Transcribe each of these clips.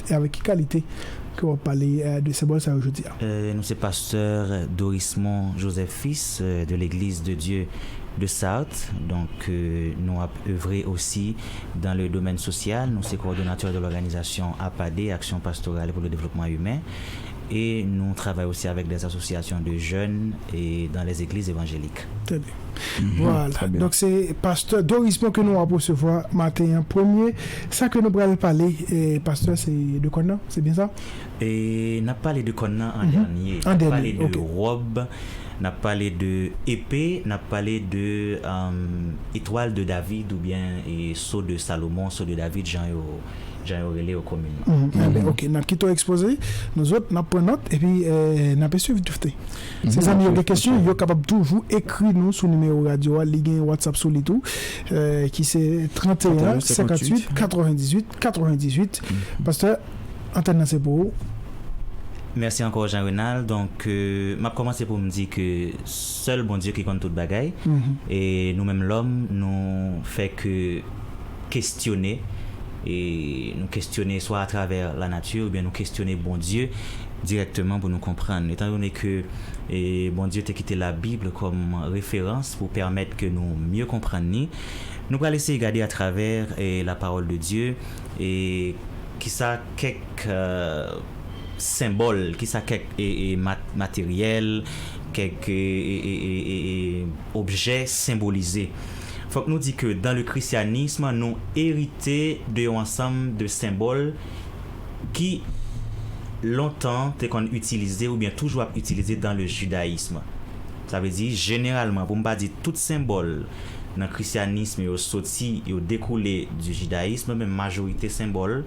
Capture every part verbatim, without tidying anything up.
e avèk ki kalite ke w ap pale, eh, de senbòl sa yo jodi a? Euh, nou se pastè Dorismond Joseph Fils, euh, de l'Église de Dieu de Sarthe. Donk, euh, nou ap evre osi dan le domèn sosyal. Nou se kowòdonatè de lòganizasyon APAD, Action Pastorale pour le Développement Humain. E nou travay osi avèk des associations de jeunes et dans les églises évangéliques. Trè byen. Vwala. Donk, se pastè Dorismond ke nou ap resevwa maten an premye. Sa ke nou pral pale, eh, pastè, se de kòn nan, se byen sa? E n ap pale de kòn nan an dènye. N ap pale de wòb, n ap pale de epe, n ap pale de, um, etwal de David oubyen e so de Salomon, so de David, jan yo, jan yo rele yo kominman. Mhm. Enben, ok, n ap kite w ekspoze. Nou zòt, n ap pran nòt, epi, eh, n ap eswiv toufte. Se zanmi yo gen kesyon, yo kapab toujou ekri nou sou nimewo radyo a, li gen WhatsApp sou li tou, eh, ki se trant e en, senkantuit, katrevendizuit, katrevendizuit. Pastè, antèn nan se pou ou. Mèsi ankò, Jean Renald. Donk, euh, m ap kòmanse pou m di ke sèl Bondye ki konn tout bagay. E nou menm lòm, nou fè ke kestyone. E nou kestyone swa atravè lanati oubyen nou kestyone Bondye dirèkteman pou nou konprann. Etandone ke, e, Bondye te kite Labib kòm referans pou pèmèt ke nou mye konprann li, nou pral eseye gade atravè, e, la parole de Dieu, e, kisa kèk, euh, senbòl, kisa kèk, e, e, mat-, materyèl, kèk, e, e, e, e, e, e, objè senbolize. Fòk nou di ke dans le christianisme, nou erite de yon ansanm de senbòl ki lontan te konn itilize oubyen toujou ap itilize dans le judaïsme. Sa vle di, jeneralman, pou m pa di tout senbòl nan krisyanism yo soti, yo dekoule du judaïsme, men majorite senbòl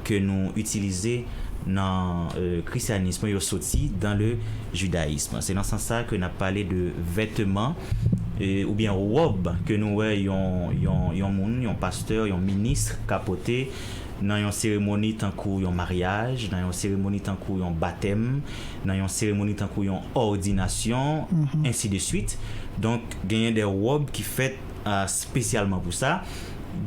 ke nou itilize nan, euh, krisyanism yo soti dans le judaïsme. Se nan sans sa ke n ap pale de vèteman, euh, oubyen wòb ke nou wè yon, yon, yon moun, yon pastè, yon minis ka pote nan yon seremoni tankou yon maryaj, nan yon seremoni tankou yon batèm, nan yon seremoni tankou yon òdinasyon, ensi de suit. Donk, genyen de wòb ki fèt, ah, espesyalman pou sa.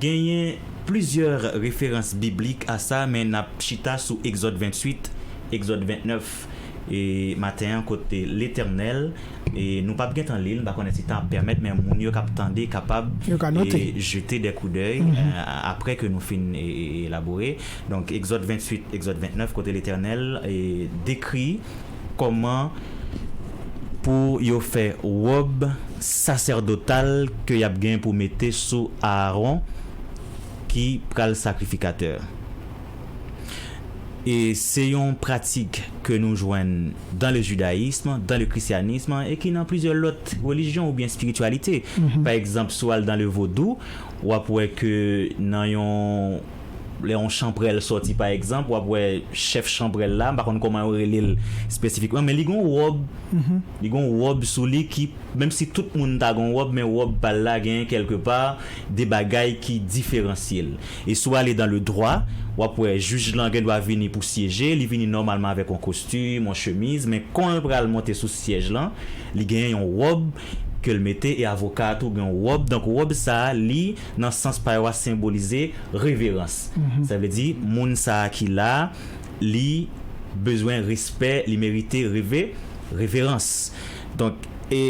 Genyen plizyè referans biblik a sa, men n ap chita sou Egzòd ventuit, Egzòd ventnèf, e maten an, kote Letènèl, e nou p ap gentan li l, m pa konnen si tan ap pèmèt, men moun yo k ap tande kapab, e, jete de koudèy, e, apre ke nou fin, e, e, elabore. Donk, Egzòd ventuit, Egzòd ventnèf, kote Letènèl, e, dekri kòman pou yo fè wòb sasèdotal ke y ap gen pou mete sou Aaron ki pral sakrifikatè. E se yon pratik ke nou jwenn dans le judaïsme, dans le christianisme, e ki nan plizyè lòt relijyon oubyen espirityalite. Pa egzanp, si w al dans le vodou, w ap wè ke nan yon, lè yon chanprèl sòti, pa egzanp, w ap wè chèf chanprèl la, m pa konn kòman yo rele l espesifikman, men li gen yon wòb, li gen yon wòb sou li ki, menm si tout moun ta gen yon wòb, men wòb pa l la genyen kèlkepa de bagay ki diferansye l. E si w ale dans le droit, w ap wè jij lan gen dwa vini pou syeje, li vini nòmalman avèk yon kostim, yon chemiz, men kon l pral monte sou syèj lan, li genyen yon wòb ke l mete, e avoka a tou gen yon wòb. Donk, wòb sa a, li, nan sans pa yo a, senbolize reverans. Sa vle di, moun sa a ki la, li bezwen respè, li merite reve-, reverans. Donk, e,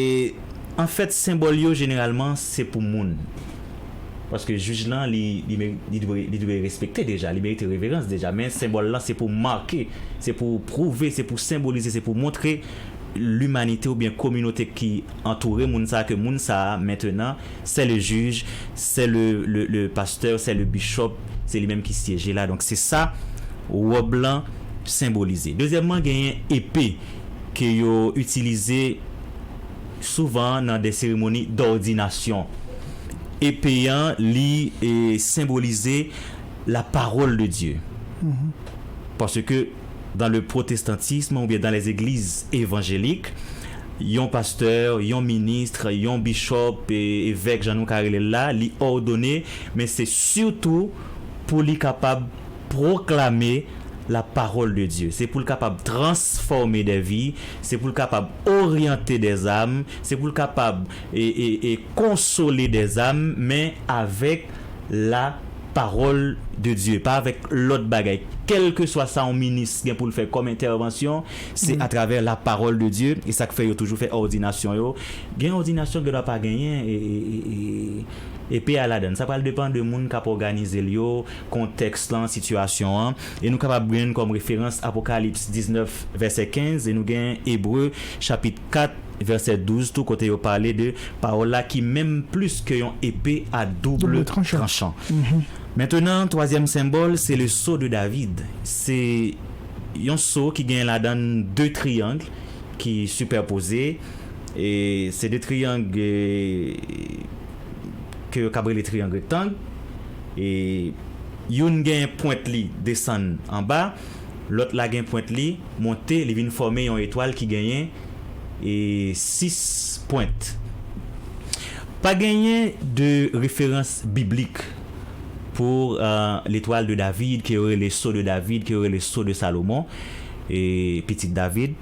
anfèt, senbòl yo, jeneralman, se pou moun. Paske jij lan, li, li, meri-, li dwe, li dwe respekte deja, li merite reverans deja. Men senbòl lan, se pou make, se pou pwouve, se pou senbolize, se pou montre limanite oubyen kominote ki antoure moun sa a, ke moun sa a, mentenan, c'est le juge, c'est le, le, le pasteur, c'est le bishop, se li menm ki syeje la. Donk, se sa wòb lan senbolize. Dezyèmman, genyen epe ke yo itilize souvan nan de seremoni dòdinasyon. Epe an, li, e, senbolize la parole de Dieu. Paske dans le protestantisme oubyen dans les églises évangéliques, yon pastè, yon minis, yon bishop, e, evèk, jan nou ka rele l la, li òdone, men se sitou pou li kapab pwoklame la parole de Dieu. Se pou l kapab transfòme de vi, se pou l kapab oryante de zam, se pou l kapab, e, e, e konsole de zam, men avèk la parole de Dieu, pa avèk lòt bagay. Kèlkeswa sa yon minis gen pou l fè kòm entèvansyon, se atravè la parole de Dieu, e sa k fè yo toujou fè òdinasyon yo. Gen òdinasyon gen dwa pa genyen e, e, e, e, epe a ladan l. Sa pral depann de moun k ap òganize l yo, kontèks lan, sitiyasyon an. E nou kapab jwenn kòm referans Apokalips diznèf, vèsè kenz, e nou gen Ebre, chapit kat, vèsè douz tou, kote yo pale de pawòl la ki menm plis ke yon epe a doub tranchan. Mentenan, twazyèm senbòl, se le sceau de David. Se yon sceau ki gen ladan l de triyang ki sipèpoze. E se de triyang, e, ke yo kab rele triyang rektang. E youn gen pwent li desann anba, lòt la gen pwent li monte, li vin fòme yon etwal ki genyen, e, sis pwent. Pa genyen de referans biblik pou, euh, l'étoile de David, ke yo rele sceau de David, ke yo rele sceau de Salomon, e pitit David.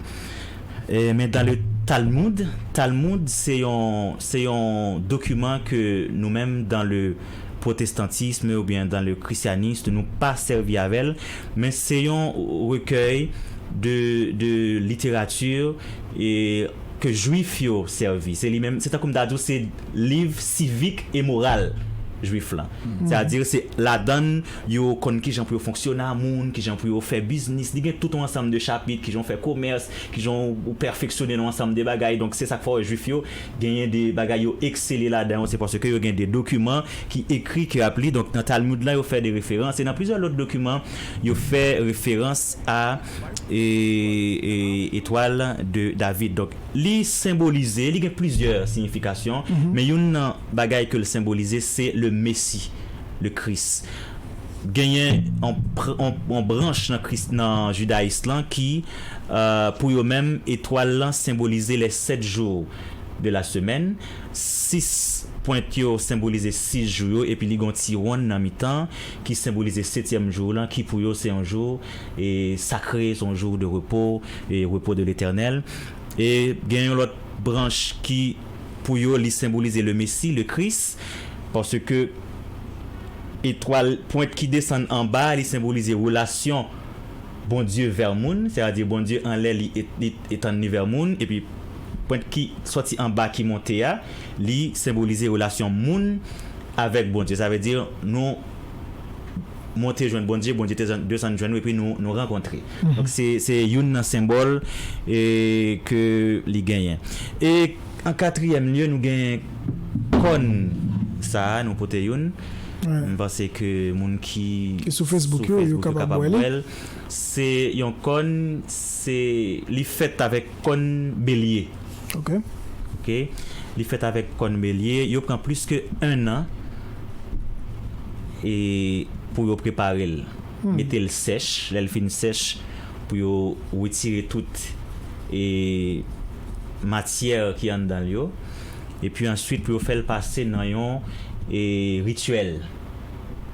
E, men dans le Talmud, Talmud se yon, se yon dokiman ke nou menm dans le protestantisme oubyen dans le christianisme nou pa sèvi avè l, men se yon rekèy de, de literati e ke jwif yo sèvi. Se li menm, se tankou m ta di w, se liv sivik e moral jwif lan. Sètadi, se ladan l yo konn kijan pou yo fonksyone a moun, kijan pou yo fè biznis. Li gen tout yon ansanm de chapit, kijan w fè komès, kijan w pèfeksyone nan yon ansanm de bagay. Donk, se sa k fè w wè jwif yo genyen de bagay yo eksele ladan yo. Se paske yo gen de dokiman ki ekri ke y ap li. Donk, nan Talmud lan, yo fè de referans. E nan plizyè lòt dokiman, yo fè referans a, e, e, etwal de David. Donk, li senbolize, li gen plizyè siyifikasyon, men youn nan bagay ke l senbolize, se le Messie, le Christ. Genyen yon pr-, yon, yon branch nan Kris, nan jidayis lan ki, euh, pou yo menm, etwal lan senbolize les sept jours de la semaine. Sis pwent yo senbolize sis jou yo, epi li gen yon ti wonn nan mitan ki senbolize setyèm jou lan, ki pou yo se yon jou, e, sakre, se yon jou de repo, e, repo de Letènèl. E gen yon lòt branch ki, pou yo, li senbolize le Messie, le Christ, paske etwal, pwent ki desann anba, li senbolize relasyon Bondye vè moun, sètadi Bondye anlè li et-, li etann li vè moun, epi pwent ki sòti anba ki monte a, li senbolize relasyon moun avèk Bondye. Sa vle di nou monte jwenn Bondye, Bondye te desann jwenn nou, epi nou, nou rankontre. Donk, se, se youn nan senbòl, e, ke li genyen. E an katriyèm lye, nou gen kòn sa a, nou pote youn. M panse ke moun ki, ki sou Facebook yo, yo kapab wè l. Se yon kòn, se, li fèt avèk kòn belye. Ok. Ok. Li fèt avèk kòn belye. Yo pran plis ke en an e pou yo prepare l. Mete l sèch. Lè l fin sèch, pou yo retire tout, e, matyè ki anndan l yo. Epi answit, pou yo fè l pase nan yon, e, rityèl.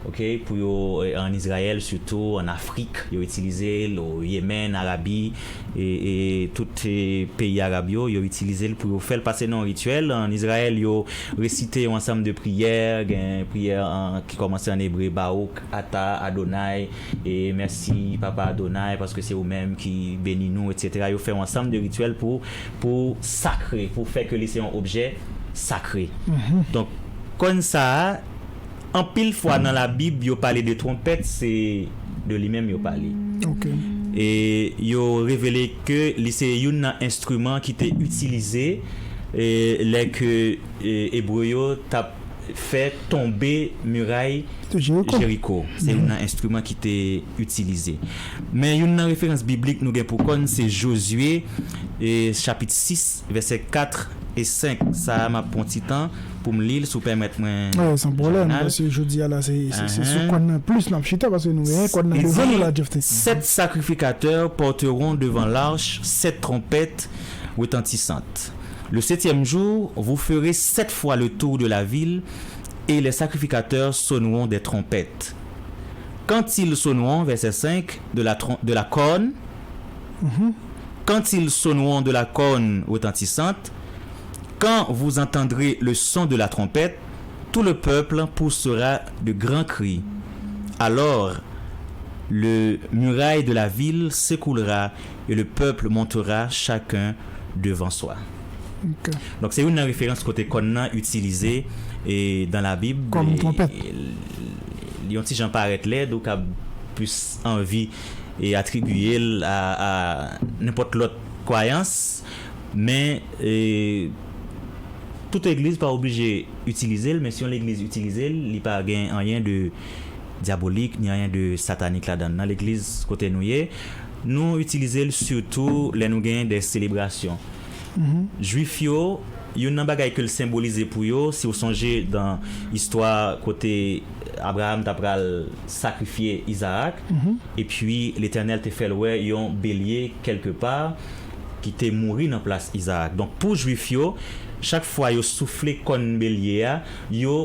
Ok, pou yo, e, an Izrayèl sitou, an Afrik, yo itilize l, o Yemen, Arabi, e, e tout, e, peyi Arab yo, yo itilize l pou yo fè l pase nan yon rityèl. An Izrayèl, yo resite yon ansanm de priyè, gen priyè an, ki kòmanse an ebre, Baruch ata Adonai, e mèsi Papa Adonai, paske se ou menm ki beni nou, etsetera. Yo fè yon ansanm de rityèl pou, pou sakre, pou fè ke li se yon objè sakre. Donk, kòn sa a, anpil fwa nan Labib, yo pale de twonpèt, se de li menm yo pale. Ok. E yo revele ke li se youn nan enstriman ki te itilize, e, lè ke, e, Ebre yo t ap fè tonbe miray Jeriko. Se youn nan enstriman ki te itilize. Men youn nan referans biblik nou gen pou kòn, se Jozye, e, chapit sis, vèsè kat e senk. Sa a, m ap pran ti tan pou m li l, si w pèmèt mwen, Jovenal. Wi, san pwoblèm, paske jodi a la, se, se, se sou kòn nan plis n ap chita, paske nou genyen kòn nan devan nou la, Jeff. Sept sacrificateurs porteront devant l'arche sept trompettes retentissantes. Le septième jour, vous ferez sept fois le tour de la ville, et les sacrificateurs sonneront des trompettes. Quand ils sonneront, verset cinq, de la trom-, de la corne, quand ils sonneront de la corne retentissante, quand vous entendrez le son de la trompette, tout le peuple poussera de grands cris. Alors, le muraille de la ville s'écroulera et le peuple montera chacun devant soi. Ok. Donk, se youn nan referans kote kòn nan itilize e, dans la Bible. Kòm E, twonpèt. Li yon ti jan parèt lèd, ou ka plis anvi e atribiye l a, a nenpòt lòt kwayans, men e, tout egliz pa oblije itilize l, men si yon legliz itilize l, li pa gen anyen de dyabolik ni anyen de satanik ladan l. Nan legliz kote nou ye, nou itilize l sitou lè nou gen de selebrasyon. Jwif yo, youn nan bagay ke l senbolize pou yo, si w sonje dan istwa kote Abraram ta pral sakrifye Izarak, epi Letènèl te fè l wè yon belye kèlkepa ki te mouri nan plas Izarak. Donk, pou Jwif yo, chak fwa yo soufle kòn belye a, yo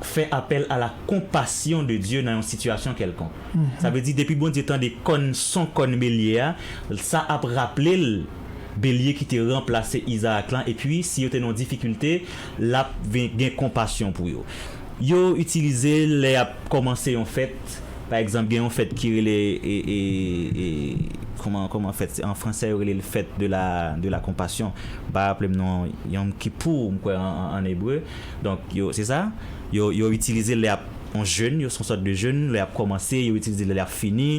fè apèl a la konpasyon de Dye nan yon sitiyasyon kèlkonk. Sa vle di, depi Bondye tande kòn, son kòn belye a, sa ap raple l belye ki te ranplase Izarak lan, epi si yo te nan yon difikilte, l ap ven- gen konpasyon pou yo. Yo itilize l lè y ap kòmanse yon fèt. Pa egzanp, gen yon fèt ki rele e, e, e, kòman, kòman fèt se an fransè yo rele l fèt de la, de la compassion. M pa raple m non, Yom Kippur, m kwè an, an, an ebre. Donk, yo, se sa, yo, yo itilize l lè y ap yon jèn, yo se yon sòt de jèn, lè y ap kòmanse, yo itilize l lè y ap fini.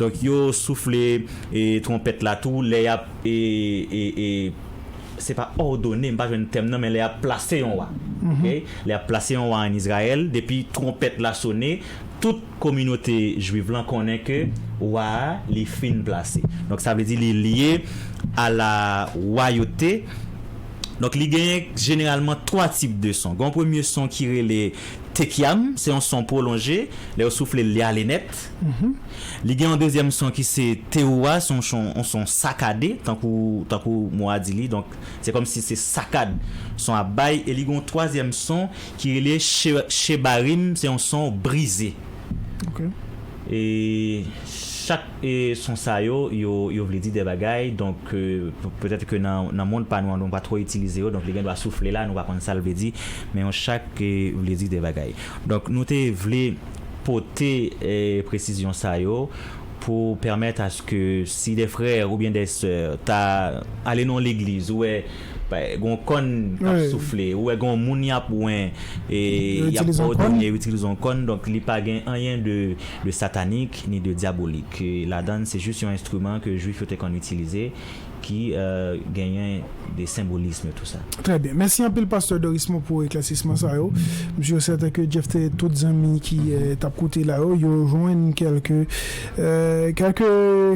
Donk, yo soufle e, twonpèt la tou, lè y ap e, e, e, se pa òdone, m pa jwenn tèm nan, men lè y ap plase yon wa. Ok? Lè y ap plase yon wa an Izrayèl, depi twonpèt la sone, tout kominote jwiv lan konnen ke wa a, li fin plase. Donk, sa vle di li lye a la wayote. Donk, li genyen jeneralman twa tip de son. Gen yon premye son ki rele tekyam, se yon son pwolonje. Lè yo soufle l, li ale nèt. Li gen yon dezyèm son ki se tewoua, se yon son, yon son sakade, tankou, tankou mo a di li. Donk, se kòmsi se sakad son ap bay. E li gen yon twazyèm son ki rele che- chebarim, se yon son brize. Ok. E chak e, son sa yo, yo, yo vle di de bagay. Donk, e, p- petèt ke nan, nan mond pa nou an, nou pa twò itilize yo. Donk, li gen dwa soufle la, nou pa konn sa l vle di. Men yon chak e, vle di de bagay. Donk, nou te vle pote e, presizyon sa yo pou pèmèt aske si de frè oubyen de sè ta ale nan yon legliz, ou wè, pa- gen yon kòn k ap Wi. soufle, ou wè gen yon moun y ap wen, e, Yo y ap itilize yon kòn. òdone, yo itilize yon kòn, donk li pa gen anyen de, de satanik ni de dyabolik. E, ladan l, se jis yon enstriman ke jwif yo te konn itilize, ki e, genyen de senbolism, tou sa. Trè byen. Mèsi anpil, Pastè Dorismond, pou eklèsisman sa yo. M si sèten ke Jeff te tout zanmi ki e, t ap koute la yo, yo jwenn kèlke, e, kèlke,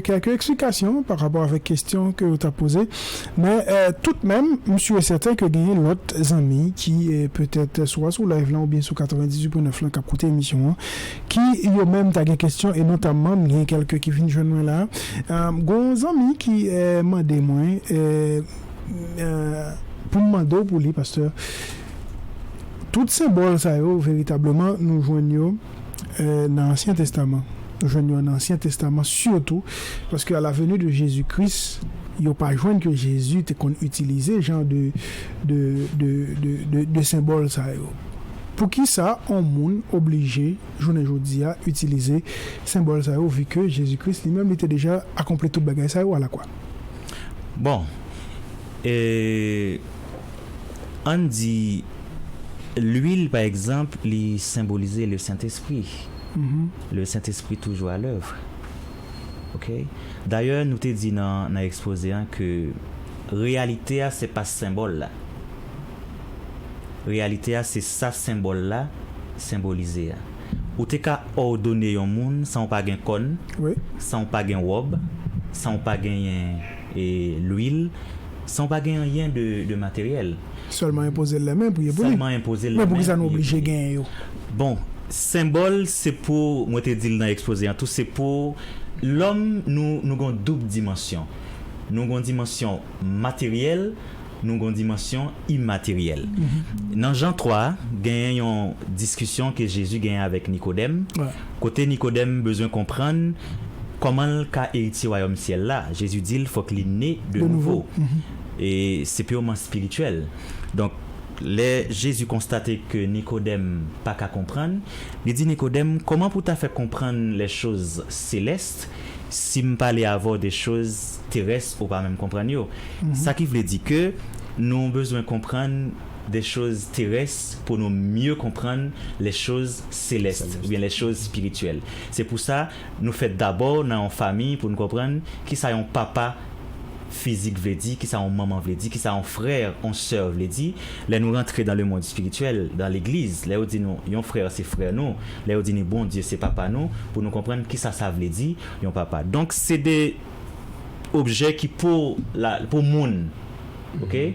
kèlke eksplikasyon pa rapò avèk kesyon ke yo t ap poze. Men e, toutmenm, m si sèten ke genyen lòt zanmi ki e, petèt swa sou live lan oubyen sou katrevendizuit pwen nèf lan k ap koute emisyon an, ki yo menm ta gen kesyon, e notamman, m gen kèlke ki vin jwenn mwen la. E, gon zanmi ki e, mande mwen, e, e, pou m mande w pou li, pastè. Tout senbòl sa yo, veritableman, nou jwenn yo e, nan Ansyen Testaman. Nou jwenn yo nan Ansyen Testaman, sitou paske a la venue de Jésus-Christ, yo pa jwenn ke Jezi te konn itilize jan de, de, de, de, de, de senbòl sa yo. Poukisa yon moun oblije, jounen jodi a, itilize senbòl sa yo, vi ke Jezi Kris li menm li te deja akonpli tout bagay sa yo alakwa? Bon, e, ann di, lwil, pa egzanp, li senbolize le Sentespri. Le Sentespri toujou a lèv. Ok? Dayè, nou te di nan, nan ekspoze an ke reyalite a, se pa senbòl la. Reyalite a, se sa senbòl la senbolize a. Ou te ka òdone yon moun san w pa gen kòn, Wi. san w pa gen wòb, san w pa genyen e, lwil, san w pa gen anyen de, de materyèl. Sèlman enpoze l lèmen, priye pou li. Sèlman enpoze l Men lèmen, poukisa nou priye oblije pou li. Genyen yo? Bon, senbòl, se pou, mwen te di l nan ekspoze an tou, se pou lòm, nou, nou gon doub dimansyon. Nou gon dimansyon materyèl, nou gon dimansyon imateryèl. Nan Jan twa, genyen yon diskisyon ke Jezi genyen avèk Nikodèm, Wi. kote Nikodèm bezwen konprann kòman l ka eritye wayòm syèl la. Jezi di l fòk li ne de De nouvo. nouvo. E se pirman espirityèl. Donk, Lè Jezi konstate ke Nikodèm pa ka konprann, li di Nikodèm, comment pour ta faire comprendre les choses célestes si m pale avè w de choz terès ou pa menm konprann yo? Sa ki vle di ke nou bezwen konprann de choz terès pou nou mye konprann les choses célestes oubyen les choses spirituelles. Se pou sa nou fèt dabò nan yon fanmi pou nou konprann kisa yon papa fizik vle di, kisa yon manman vle di, kisa yon frè, yon sè vle di. Lè nou rantre dans le monde spirituel, dans legliz, lè yo di nou yon frè se frè nou, lè yo di nou Bondye se papa nou, pou nou konprann kisa sa vle di yon papa. Donk se de objè ki pou la, pou moun. Oke?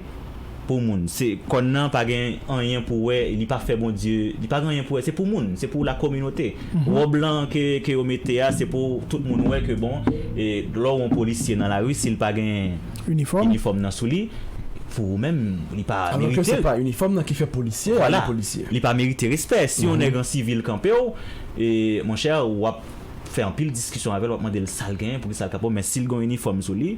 Pou moun. Se kòn nan pa gen anyen pou wè, li pa fè Bondye, li pa gen anyen pou wè, se pou moun, se pou la kominote. Wòb lan ke, ke yo mete a, se pou tout moun wè ke bon, e, lè w yon polisye nan lari, si l pa gen Inifòm. inifòm nan sou li, pou ou menm, li pa Alò ke se merite. pa inifòm nan ki fè polisye a Vwala. Li polisye. Li pa merite respè. Si yon nèg an sivil kanpe w, e, monchè, w ap fè anpil diskisyon avè l, w ap mande l sa l genyen, pou ki sa l kanpe w, men si l gen yon inifòm sou li,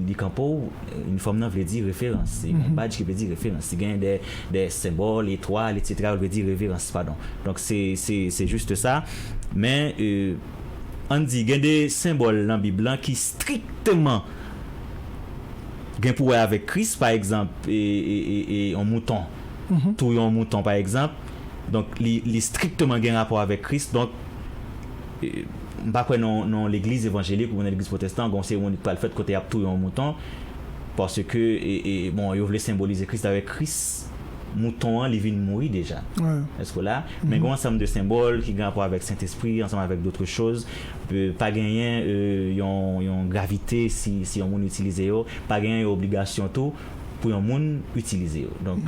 li kanpe w, inifòm nan vle di referans. Se yon badj ki vle di referans. Li gen de, de senbòl, etwal, etsetera, yo vle di reverans, padon. Donk se, se, se jis sa. Men, e, ann di, gen de senbòl nan Bib lan ki strikteman gen pou wè avèk Kris, pa egzanp, e, e, e, e, yon mouton. Touye yon mouton, pa egzanp. Donk, li, li strikteman gen rapò avèk Kris. Donk, e, m pa kwè nan, nan legliz evanjelik ou nan legliz pwotestan, gen yon seremoni k pral fèt kote y ap touye yon mouton. Paske, e, e, bon, yo vle senbolize Kris. Dayè, Kris, mouton an, li vin mouri deja. Èske w la? Men gen yon ansanm de senbòl ki gen rapò avèk Sentespri, ansanm avèk dotre choz. E, pa genyen, e, yon, yon gravite si, si yon moun itilize yo. Pa genyen yon obligasyon tou pou yon moun itilize yo. Donk,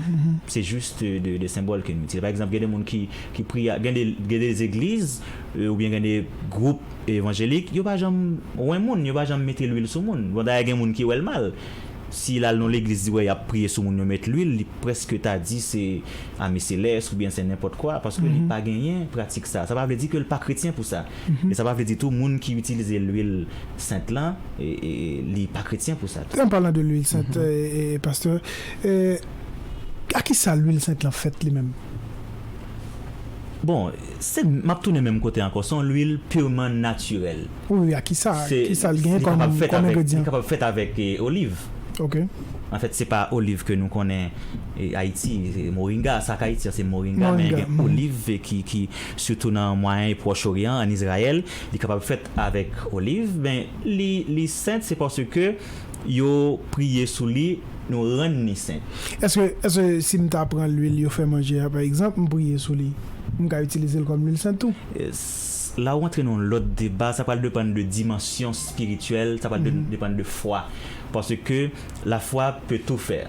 se jis de, de senbòl ke nou itilize. Pa egzanp, gen de moun ki, ki priye, gen de, gen de legliz, e, oubyen gen de gwoup evanjelik, yo pa janm wen moun, yo pa janm mete lwil sou moun. Bon, dayè, gen moun ki wè l mal. Si l al nan legliz, li wè y ap priye sou moun, yo met lwil, li prèske ta di se ami selès oubyen se nenpòt kwa, paske li pa genyen pratik sa. Sa pa vle di ke l pa kretyen pou sa. E sa pa vle di tou moun ki itilize lwil sent lan, e, e, li pa kretyen pou sa tou. An palan de lwil sent, e, e, pastè, e, a ki sa lwil sent lan fèt li menm? Bon, se, m ap tounen menm kote ankò, se yon lwil pirman natirèl. Wi, wi, a ki sa, Se- ki sa l genyen li kòm, kapab fèt kòm avèk, li engredyan? kapab fèt avèk, e, oliv. Ok. Anfèt, se pa oliv ke nou konnen, e, Ayiti, se moringa, sa k Ayiti an, se moringa, men Moringa, gen mhm. oliv, e, ki, ki, sitou nan Mwayen e Pwòch Oryan, an Izrayèl, li kapab fèt avèk oliv, men li, li sent, se paske yo priye sou li, nou rann li sent. Èske, èske si m ta pran lwil yo fè manje a, pa egzanp, m priye sou li, m ka itilize l kòm lwil sent tou? E, s- la ou antre nan yon lòt deba, sa pral depann de dimansyon espirityèl, sa pral de- depann de fwa. Paske la foi peut tout faire.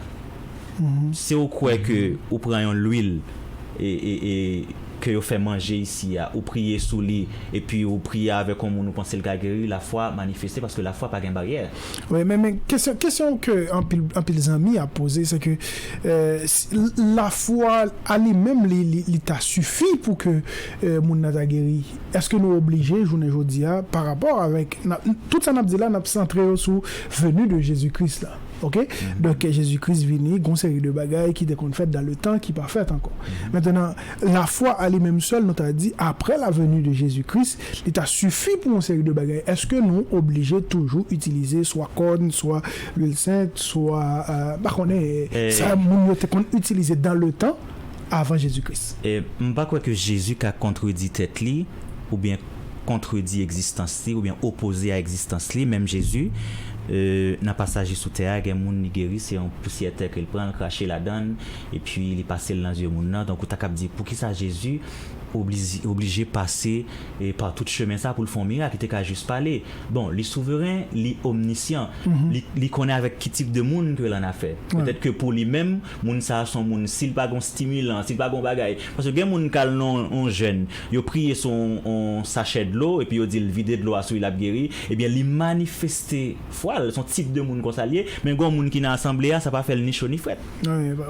Si ou kwè ke ou pran yon lwil e, e, e ke yo fè manje isi a, ou priye sou li, epi ou priye avèk yon moun ou panse l ka geri, lafwa manifeste, paske lafwa pa gen baryè. Wi, men, men kesyon, kesyon ke anpil, anpil zanmi ap poze, se ke, euh, si- lafwa a li menm, li, li, li ta sifi pou ke, euh, moun nan ta geri. Èske nou oblije, jounen jodi a, pa rapò avèk, n ap- tout sa n ap di la, n ap santre yo sou veni de Jezi Kris la? Ok? Donk, Jezi Kris vini, gon seri de bagay ki te konn fèt dan le tan ki pa fèt ankò. Mentnan, lafwa a li menm sèl, nou ta di, après la venue de Jésus-Christ, li ta sifi pou yon seri de bagay. Èske nou oblije toujou itilize swa kòn, swa lwil sent, swa, euh, pa konnen, Eh. sa moun yo te konn itilize dan le tan avan Jezi Kris? E m pa kwè ke Jezi ka kontredi tèt li, oubyen kontredi egzistans li, oubyen opoze a egzistans li, menm Jezi, euh, nan pasaj li sou tè a, gen moun li geri, se yon pousyè tè ke l pran, l krache ladan l, epi li pase l nan zye moun nan. Donk, ou ta kab di, poukisa Jezi oblije, oblije pase, e, pa tout chemen sa pou l fè yon mirak? Li te ka jis pale. Bon, li souveren, li omnisyan, li, li konnen avèk ki tip de moun ke l annafè. Petèt ke pou li menm, moun sa a se yon moun, si l pa gon stimulan, si l pa gon bagay. Paske gen moun k al nan yon jèn, yo priye sou yon, yon sachè dlo, epi yo di l vide dlo a sou li, l ap geri. Ebyen, li manifeste fwa l, se yon tip de moun konsa l ye. Men gon moun ki nan asanble a, sa pa fè l ni cho ni frèt.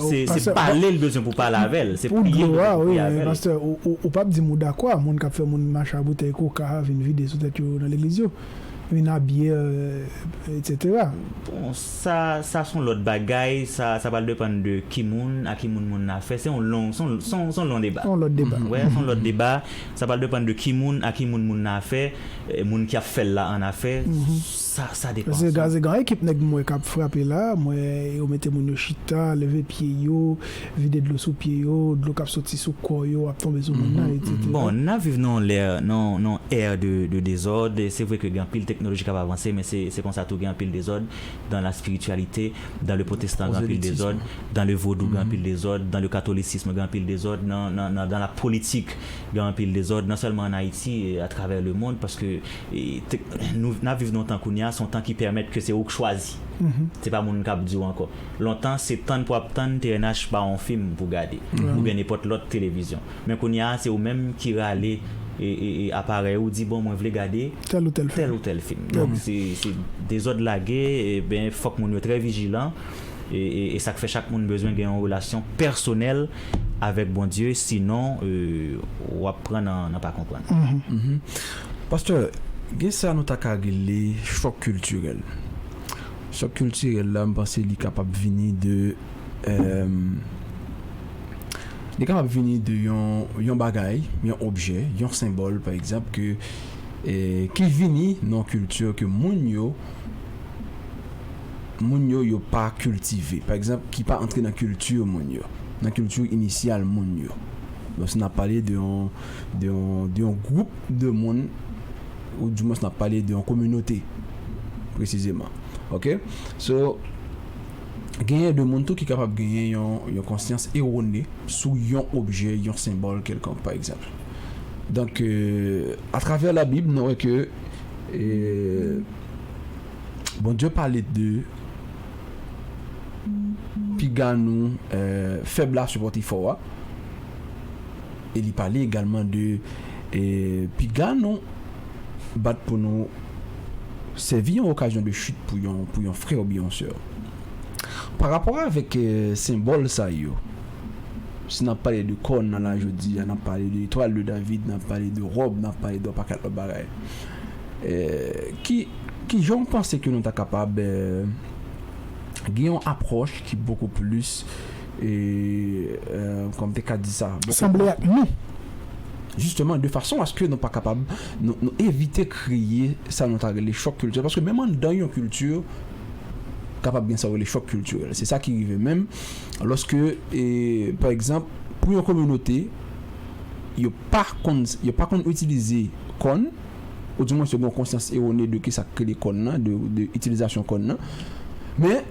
Se, se pale l bezwen pou pale avè l, se priye l bezwen pou priye avè l. Pastè, ou, ou, ou p ap di m ou dakò a moun k ap fè moun mache a boutèy koka vin vide sou tèt yo nan legliz yo. vin abiye, etsetera. Bon, sa, sa se yon lòt bagay, sa, sa pral depann de ki moun, a ki moun moun nan fè. Se yon long, se yon, se yon, se yon long deba. Yon lòt deba. Wè, se yon lòt deba. Sa pral depann de ki moun, a ki moun moun nan fè, eh, moun ki ap fè l la an afè. Sa, sa depann. Paske gen, gen ekip nèg mwen k ap frape la, mwen yo mete moun yo chita, leve pye yo, vide dlo sou pye yo, dlo k ap soti sou kò yo, ap tonbe sou moun nan, etsetera. Bon, n ap viv nan yon lè, nan, nan yon ère de, de désordre. Se vre ke gen anpil teknoloji k ap avanse, men se, se konsa tou gen anpil dezòd dans la spiritualité, dans le protestant gen anpil dezòd, dans le vodou gen anpil dezòd, dans le catholicisme gen anpil dezòd, nan, nan, nan, dans la politique gen anpil dezòd, non sèlman an Ayiti, e atravè le monde, paske, e, tek-, nou, n ap viv nan yon tan kounye a, se yon tan ki pèmèt ke se ou k chwazi. Se pa moun k ap di w ankò. Lontan, se tann pou ap tann T N H ba w yon fim pou gade, oubyen nenpòt lòt televizyon. Men kounye a, se ou menm ki rale, e, e, e aparèy ou, di, "Bon, mwen vle gade Tèl ou tèl tèl fim. Ou tèl fim." Donk, se, se dezòd lage, e ben, fòk moun yo trè vijilan. E, e, e sa k fè chak moun bezwen gen yon relasyon pèsonèl avèk Bondye, sinon, e, w ap pran nan, nan pa konprann. Pastè, gen sa nou ta ka rele chòk kiltirèl. Chòk kiltirèl la, m panse li kapab vini de, em, li kapab vini de yon, yon bagay, yon objè, yon senbòl, pa egzanp, ke, e, ki vini nan yon kilti ke moun yo, moun yo, yo pa kiltive. Pa egzanp, ki pa antre nan kilti moun yo, nan kilti inisyal moun yo. Donk, si n ap pale de yon, de yon, de yon gwoup de moun, ou dimwens n ap pale de yon kominote, presizeman. Oke? So, genyen de moun tou ki kapab genyen yon, yon konsyans ewone sou yon objè, yon senbòl kèlkonk, pa egzanp. Donk, e, atravè Labib, nou wè ke, e, Bondye pale de piga nou, e, fèb la sipòte fò a. E li pale egalman de, e, piga nou bat pou nou sèvi yon okazyon de chit pou yon, pou yon frè oubyen yon sè. Pa rapò avèk, e, senbòl sa yo, si n ap pale de kòn nan la jodi a, n ap pale de etwal de David, n ap pale de wòb, n ap pale de yon pakèt lòt bagay. E, ki, ki jan w panse ke nou ta kapab, e, gen yon apwòch ki bokou plis, e, e, kòm te ka di sa, bokou Sanble ak nou. Jisteman, de fason aske nou pa kapab, nou, nou evite kreye sa nou ta rele chòk kiltirèl. Paske menm anndan yon kilti, kapab gen sa yo rele chòk kiltirèl. Se sa ki rive menm, lòske, e, pa egzanp, pou yon kominote, yo pa konn, yo pa konn itilize kòn, ou dimwens yo gen yon konsyans ewone de kisa k rele kòn nan, de, de itilizasyon kòn nan. Men,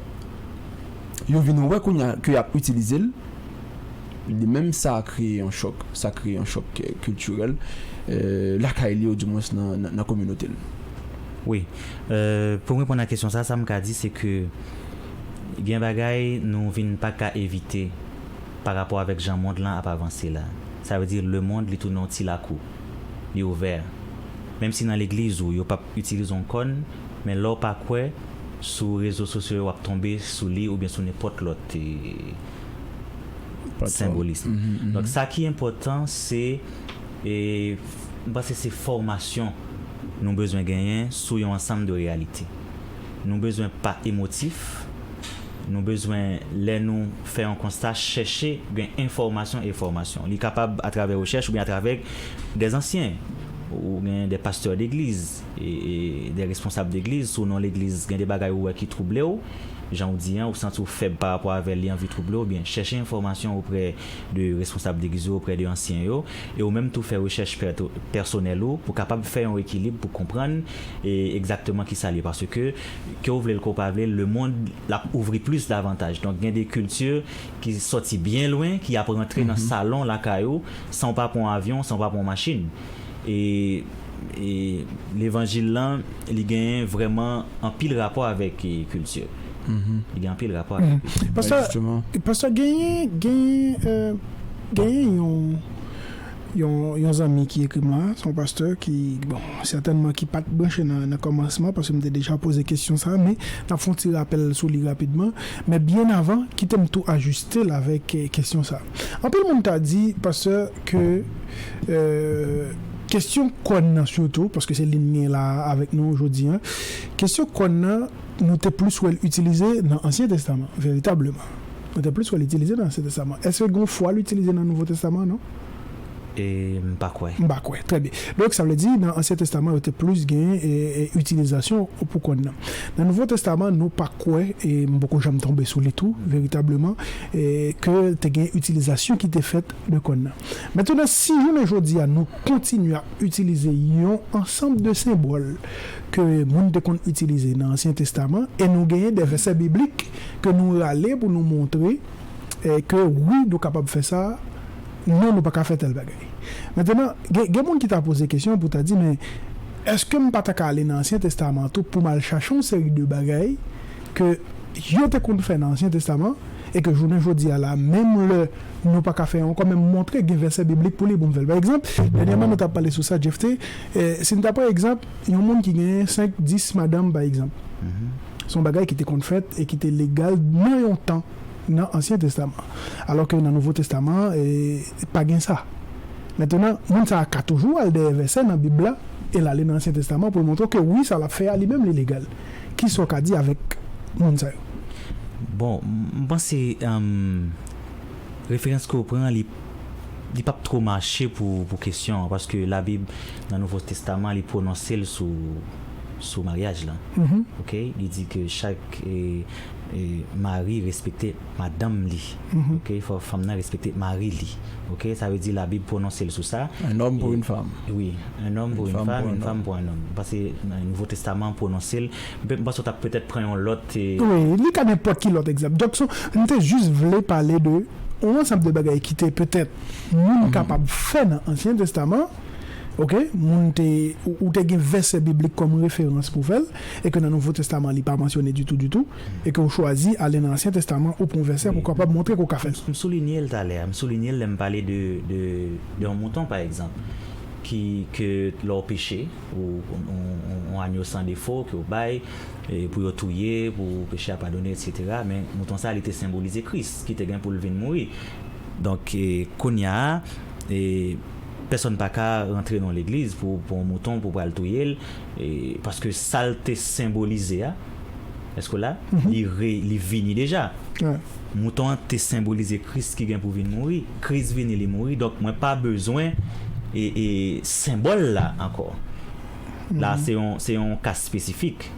yo vin wè kounye a ke y ap itilize l, li menm sa kreye yon chòk, sa kreye yon chòk, e, kiltirèl, e, lakay li, ou dimwens nan, nan, nan kominote l. Wi. E, pou m reponn a kesyon sa, sa m ka di, se ke gen bagay nou vin pa ka evite pa rapò avèk jan mond lan ap avanse la. Sa vle di, lemonn, li tounen yon ti lakou. Li ouvè. Menm si nan legliz ou, yo p ap itilize yon kòn, men lè w pa kwè, sou rezo sosyo yo, w ap tonbe sou li oubyen sou nenpòt lòt, e, senbolis. Donk, sa ki enpòtan, se, e, m panse se fòmasyon nou bezwen genyen sou yon ansanm de reyalite. Nou bezwen pa emotif, nou bezwen, lè nou fè yon konsta, chèche gen enfòmasyon e fòmasyon. Li kapab atravè rechèch oubyen atravè dè ansyen, ou gen dè pastè degliz, e, e dè responsab degliz, si w nan yon legliz, gen de bagay ou wè ki twouble w, jan w di an, ou santi w fèb pa rapò avè l, li anvi twouble w, byen, chèche enfòmasyon oprè de responsab degliz yo, oprè de ansyen yo, e ou menm tou fè rechèch pèto-, pèsonèl ou pou kapab fè yon ekilib pou konprann, e, egzakteman kisa l ye, paske ke w vle l ke w pa vle l, lemonn l ap ouvri plis davantaj. Donk, gen de kilti ki sòti byen lwen, ki ap rantre nan salon lakay ou, san w pa pran yon avyon, san w pa pran yon machin. E, e levanjil lan, li genyen vrèman anpil rapò avèk, e, kilti. Li gen anpil rapò avèk kilti. Pastè, pastè, genyen, genyen, e, genyen yon, yon, yon zanmi ki ekri m la, se yon pastè ki, bon, sètènman ki pa t branche nan, nan kòmansman, paske m te deja poze kesyon sa, men n ap fè yon ti rapèl sou li rapidman. Men byen avan, kite m tou ajiste l avèk, e, kesyon sa. Anpil moun ta di, pastè, ke, e, Kesyon kòn nan sitou, paske se li n gen la avèk nou jodi a. Kesyon kòn nan, nou te plis wè l itilize nan Ansyen Testaman, veritableman. Nou te plis wè l itilize nan Ansyen Testaman. Èske gen yon fwa l itilize nan Nouvo Testaman, non? E m pa kwè. M pa kwè. Trè byen. Donk, sa vle di, nan Ansyen Testaman, yo te plis gen e, e, itilizasyon pou kòn nan. Nan Nouvo Testaman, nou pa kwè, e m poko janm tonbe sou li tou, veritableman, e, ke te gen itilizasyon ki te fèt de kòn nan. Mentnan, si jounen jodi a, nou kontinye ap itilize yon ansanm de senbòl ke moun te konn itilize nan Ansyen Testaman, e nou genyen de vèsè biblik ke nou rale pou nou montre e, ke wi, nou kapab fè sa, non, nou pa ka fè tèl bagay. Mentnan, gen, gen moun ki ta poze kesyon pou ta di, men èske m pa ta ka ale nan Ansyen Testaman tou pou m al chache yon seri de bagay ke yo te konn fè nan Ansyen Testaman e ke jounen jodi a la, menm lè nou pa ka fè ankò, men m montre gen vèsè biblik pou li pou m fè l. Pa egzanp, dènyèman nou t ap pale sou sa, Jeff T, e, si n ta pran egzanp, yon moun ki genyen senk, dis madanm, pa egzanp. Se yon bagay ki te konn fèt e ki te legal nan yon tan nan Ansyen Testaman. Alòske nan Nouvo Testaman, e, pa gen sa. Mentnan, moun sa a ka toujou al dèyè vèsè nan Bib la e l ale nan Ansyen Testaman pou l montre ke wi, sa l ap fè a li menm li legal. Kisa w ka di avèk moun sa yo? Bon, m panse um, referans ke w pran, li, li p ap twò mache pou, pou kesyon an, paske Labib, nan Nouvo Testaman, li pwononse l sou, sou maryaj la. Ok? Li di ke chak e, e, mari respekte madanm li. Ok? Fò fanm nan respekte mari li. Ok? Sa vle di Labib pwononse l sou sa. Un homme pour une femme. Wi, un homme pour une femme, une femme pour un homme. Paske nan Nouvo Testaman pwononse l. M panse w t ap petèt pran yon lòt. E, Wi, li ka nenpòt ki lòt egzanp. Donk, so, m te jis vle pale de yon ansanm de bagay ki te petèt moun kapab fè nan Ansyen Testaman. Ok, moun te, ou, ou te gen vèsè biblik kòm referans pou fè l, e ke nan Nouvo Testaman, li pa mansyone ditou, ditou, e ke ou chwazi ale nan Ansyen Testaman, ou pran vèsè pou kapab montre ke ou ka fè l. M soulinye l talè a, m soulinye l lè m pale de, de, de yon mouton, pa egzanp, ki, ke lè w peche, ou, ou, ou, ou anyo san defo, ke w bay, e, pou yo touye, pou peche a padone, etsetera. Men mouton sa, li te senbolize Kris, ki te gen pou l vin mouri. Donk, e, kounye a, e, pèsonn pa ka rantre nan legliz pou, pou yon mouton, pou pral touye l, e, paske sa l te senbolize a, èske w la? Li, re, li vini deja. Mouton an te senbolize Kris ki gen pou vin mouri. Kris vini, li mouri. Donk, mwen pa bezwen e, e, senbòl la ankò. La, se yon, se yon ka espesifik.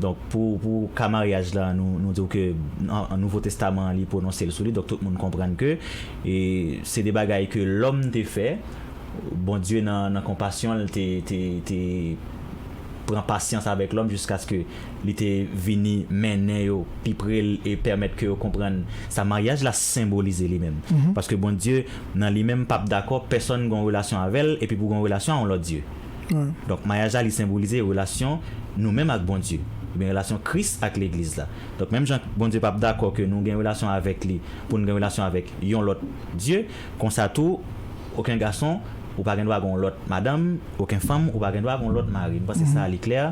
Donk, pou, pou ka maryaj la, nou, nou di w ke an, an Nouvo Testaman an, li pwononse l sou li. Donk, tout moun konprann ke e, se de bagay ke lòm te fè. Bondye, nan, nan konpasyon l, te, te, te pran pasyans avèk lòm jiskaske li te vini mennen yo pi pre l e pèmèt ke yo konprann sa maryaj la senbolize li menm. Paske Bondye, nan li menm, p ap dakò pèsonn gen yon relasyon avè l epi pou gen yon relasyon a yon lòt dye. Donk, maryaj la, li senbolize relasyon nou menm ak Bondye, oubyen relasyon Kris ak legliz la. Donk, menm jan Bondye p ap dakò ke nou gen relasyon avèk li pou n gen relasyon avèk yon lòt dye, konsa tou, okenn gason, ou pa gen dwa gen yon lòt madanm, okenn fanm, ou pa gen dwa gen yon lòt mari. M panse sa li klè.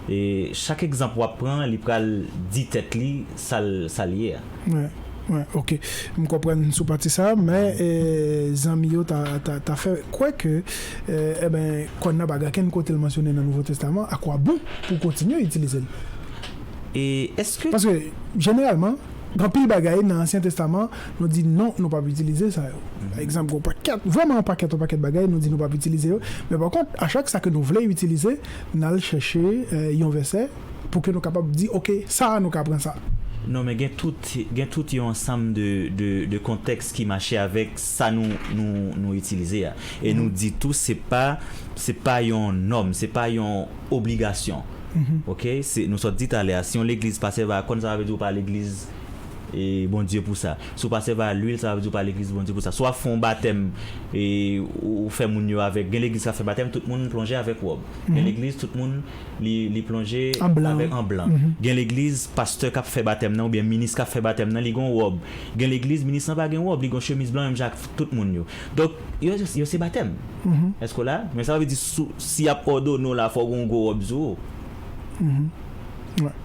E chak egzanp w ap pran, li pral di tèt li sa l, sa l ye a. Wi, wi, ok. M konprann sou pati sa, men e, zanmi yo ta, ta, ta fè kwè ke, e, eben, kòn nan pa gen kenn kote l mansyone nan Nouvo Testaman, akwabon pou kontinye itilize l? E èske Paske, jeneralman, gen anpil bagay nan Ansyen Testaman, nou di non, nou p ap itilize sa yo. Pa egzanp, gen yon pakèt, vrèman yon pakèt, yon pakèt bagay, nou di nou p ap itilize yo. Men pa kont, a chak sa ke nou vle itilize, n al chèche e, yon vèsè pou ke nou kapab di, ok, sa a, nou ka pran sa. Non, men gen tout, gen tout yon ansanm de, de, de kontèks ki mache avèk sa nou, nou, nou itilize a. E nou di tou, se pa, se pa yon nòm, se pa yon obligasyon. Ok? Se, nou sot di talè a, si yon legliz pa sèvi a kòn, sa pa vle di ou pa legliz e Bondye pou sa. Si w pa sèvi a lwil, sa vle di ou pa legliz Bondye pou sa. Si w ap fè yon batèm, e ou, ou fè moun yo avèk, gen legliz k ap fè batèm, tout moun plonje avèk wòb. Gen legliz, tout moun li, li plonje avèk an blan. Gen legliz, pastè k ap fè batèm nan oubyen minis k ap fè batèm nan, li gen yon wòb. Gen legliz, minis lan pa gen wòb, li gen yon chemiz blan menm jan ak tout moun yo. Donk, yo, yo se batèm. Èske w la? Men sa pa vle di si, si y ap òdone w la, fò w gen yon gwo wòb sou ou.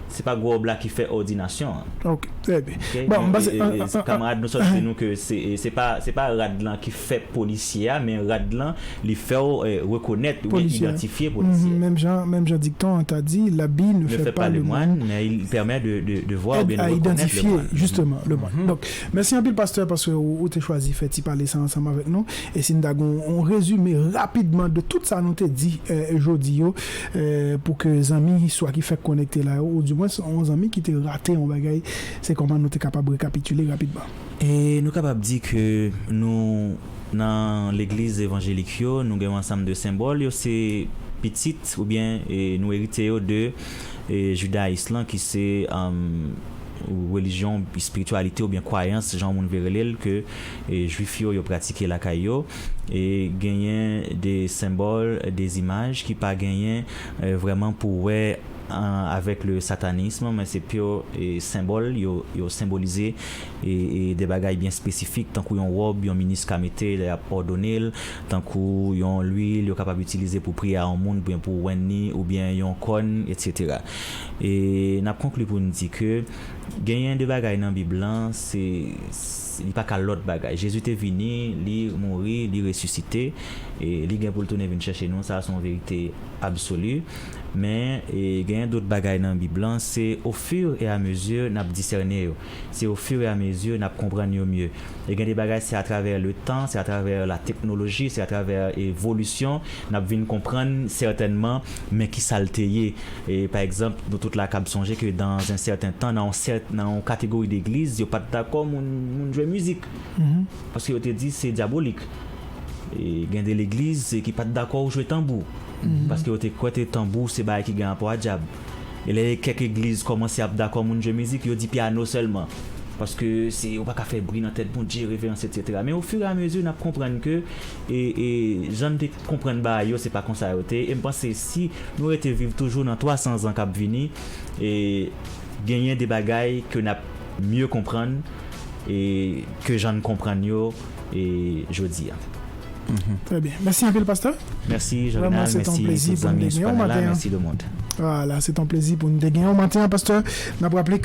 Se pa gwo wòb la ki fè òdinasyon an. Ok, trè byen. Ok? Bon, m panse E- e- e- kanmarad nou sòt di nou ke se e se pa se pa rad lan ki fè polisye a, men rad lan li fè w e, rekonèt oubyen Polisye a. Idantifye polisye a. Menm jan, menm jan dikton an ta di, l'habit ne Ne fait fè pas le moine. Men il permet de, de, de voir Aide oubyen de à reconnaître le identifier moine. Justement le moine. Donc, merci anpil pastè paske ou, ou te chwazi fè ti pale sa ansanm avèk nou. E si n ta gon on rezime rapidman de tout sa nou te di euh, jodi yo euh, pou ke zanmi swa ki fèk konekte la yo ou di mwen on zanmi ki te rate yon bagay, se kòman nou te kapab rekapitile rapidman. E nou kapab di ke nou nan legliz evanjelik yo, nou gen yon ansanm de senbòl, yo se pitit oubyen e, nou erite yo de e, jidayis lan ki se um, relijyon, espirityalite oubyen kwayans, jan moun vle rele l, ke e, jwif yo yo pratike lakay yo. E genyen de senbòl, de zimaj ki pa genyen e, vrèman pou wè an- avèk le satanism, men se pure e, senbòl, yo, yo senbolize e, e, de bagay byen espesifik, tankou yon wòb yon minis ka mete lè y ap òdone l, tankou yon lwil yo kapab itilize pou priye a yon moun, oubyen pou wenn ni, oubyen yon kòn, etsetera. E n ap konkli pou n di ke genyen de bagay nan Bib lan, se se- li pa ka lòt bagay. Jezi te vini, li mouri, li resisite, e li gen pou l tounen vin chèche nou. Sa a se yon verite absoli. Men e, genyen dòt bagay nan Bib lan, se au fur et à mesure n ap disène yo. Se au fur et à mesure n ap konprann yo mye. E gen de bagay, se atravè le tan, se atravè la teknoloji, se atravè evolisyon n ap vin konprann sètènman men ki sa l te ye. E pa egzanp, nou tout la kab sonje ke dans un certain temps, nan yon sèt, nan yon kategori legliz, yo pa t dakò moun, moun jwe mizik. Paske yo te di se dyabolik. E gen de legliz ki pa t dakò ou jwe tanbou. Paske yo te kwè te tanbou se bagay ki gen rapò a dyab. E lè kèk egliz kòmanse ap dakò moun jwe mizik, yo di pyano sèlman. Paske se ou pa ka fè bri nan tèt Bondye, reverans, etsetera. Men au fur et à mesure n ap konprann ke e, e, jan n te konprann bagay yo, se pa konsa yo te. E m panse si nou rete viv toujou nan twa san zan k ap vini, e genyen de bagay ke n ap mye konprann e ke jan n konprann yo e jodi a. Trè byen. Mèsi anpil, pastè. Mèsi Vrèman, Jovenel, se t on mèsi plezi tout pou n zanmi te sou gen yon panel la, maten an. Mèsi le monde. Voilà, se t on plezi pou n te gen yon maten an, pastè. N ap raple